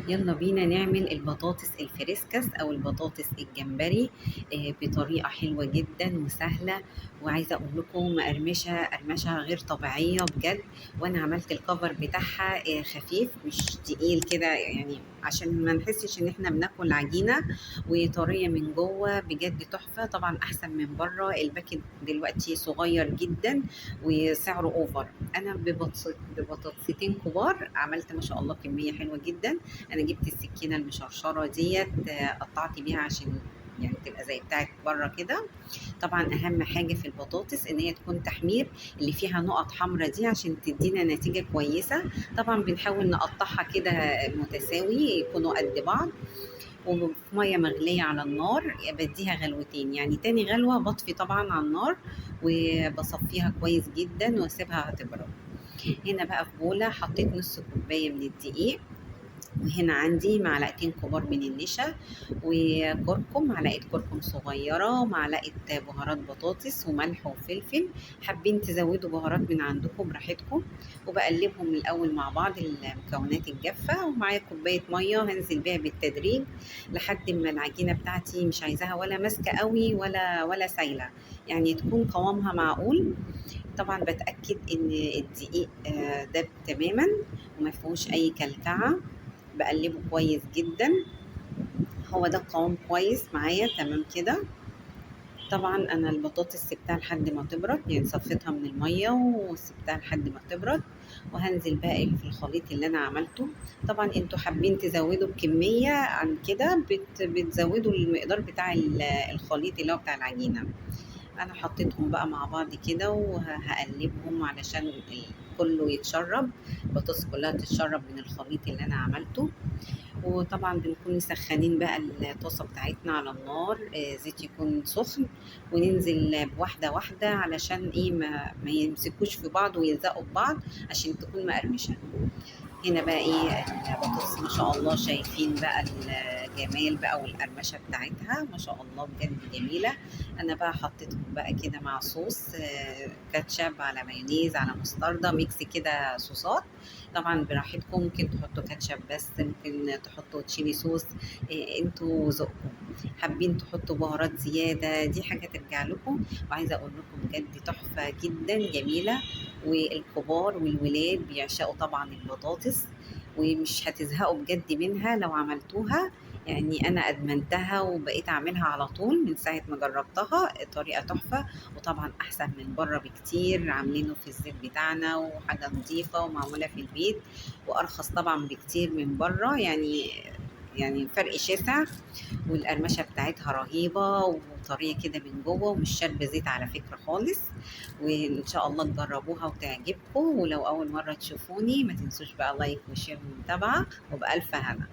يلا بينا نعمل البطاطس الفريسكاس او البطاطس الجمبري بطريقة حلوة جدا وسهلة، وعايزه اقول لكم مقرمشه قرمشه غير طبيعية بجد. وانا عملت ال cover بتاعها خفيف مش تقيل كده، يعني عشان ما نحسش ان احنا بناكل عجينه، وطريه من جوه بجد تحفة. طبعا احسن من بره، ال packet دلوقتي صغير جدا وسعره over. انا ببطاطستين كبار عملت ما شاء الله كمية حلوة جدا. انا جبت السكينة المشرشره ديت قطعت بيها عشان يعني تبقى زي بتاعت بره كده. طبعا اهم حاجة في البطاطس ان هي تكون تحمير، اللي فيها نقط حمراء دي عشان تدينا نتيجة كويسة. طبعا بنحاول نقطعها كده متساوي، يكونوا قد بعض. وفي مية مغليه على النار بديها غلوتين، يعني تاني غلوه بطفي طبعا على النار وبصفيها كويس جدا واسيبها تبرد. هنا بقى في بوله حطيت نص كوباية من الدقيق، وهنا عندي معلقتين كبار من النشا وكركم، معلقه كركم صغيرة، معلقه بهارات بطاطس وملح وفلفل. حابين تزودوا بهارات من عندكم براحتكم. وبقلبهم الاول مع بعض المكونات الجافه، ومعايا كوباية مية هنزل بيها بالتدريج لحد ما العجينة بتاعتي مش عايزاها ولا ماسكه قوي ولا سايله، يعني تكون قوامها معقول. طبعا بتاكد ان الدقيق داب تماما وما فيهوش اي كلكعه، بقلبه كويس جدا. هو ده القوام كويس معايا تمام كده. طبعا انا البطاطس سبتها لحد ما تبرد، يعني صفيتها من المية وسبتها لحد ما تبرد، وهنزل بقى في الخليط اللي انا عملته. طبعا انتوا حابين تزودوا بكمية عن كده بتزودوا المقدار بتاع الخليط اللي هو بتاع العجينة. انا حطيتهم بقى مع بعض كده وهقلبهم علشان كله يتشرب، البطاطس كلها تتشرب من الخليط اللي انا عملته. وطبعا بنكون مسخنين بقى الطاسه بتاعتنا على النار، زيت يكون سخن، وننزل بواحدة واحدة علشان ايه ما يمسكوش في بعض ويلزقوا في بعض عشان تكون مقرمشه. هنا بقى ايه البطاطس ما شاء الله، شايفين بقى الجمال بقى والقرمشه بتاعتها ما شاء الله بجد جميلة. انا بقى حطيتهم بقى كده مع صوص كاتشب على مايونيز على مستردة، mix كده صوصات. طبعا براحتكم، ممكن تحطوا كاتشب بس، ممكن تحطوا chili sauce، انتوا ذوقكم. حابين تحطوا بهارات زيادة دي حاجة ترجع لكم. وعايزه اقول لكم بجد تحفة جدا جميلة، والكبار والولاد بيعشقوا طبعا البطاطس، ومش هتزهقوا بجد منها لو عملتوها. يعني انا ادمنتها وبقيت اعملها على طول من ساعة ما جربتها، طريقه تحفة، وطبعا احسن من بره بكتير. عاملينه في الزيت بتاعنا وحاجه نظيفة ومعموله في البيت، وارخص طبعا بكتير من بره، يعني فرق شاسع. والقرمشه بتاعتها رهيبة وطريه كده من جوه، ومش شاربه زيت على فكرة خالص. وان شاء الله تجربوها وتعجبكم. ولو اول مرة تشوفوني ما تنسوش بقى like و share ومتابعة، وبالف هنا.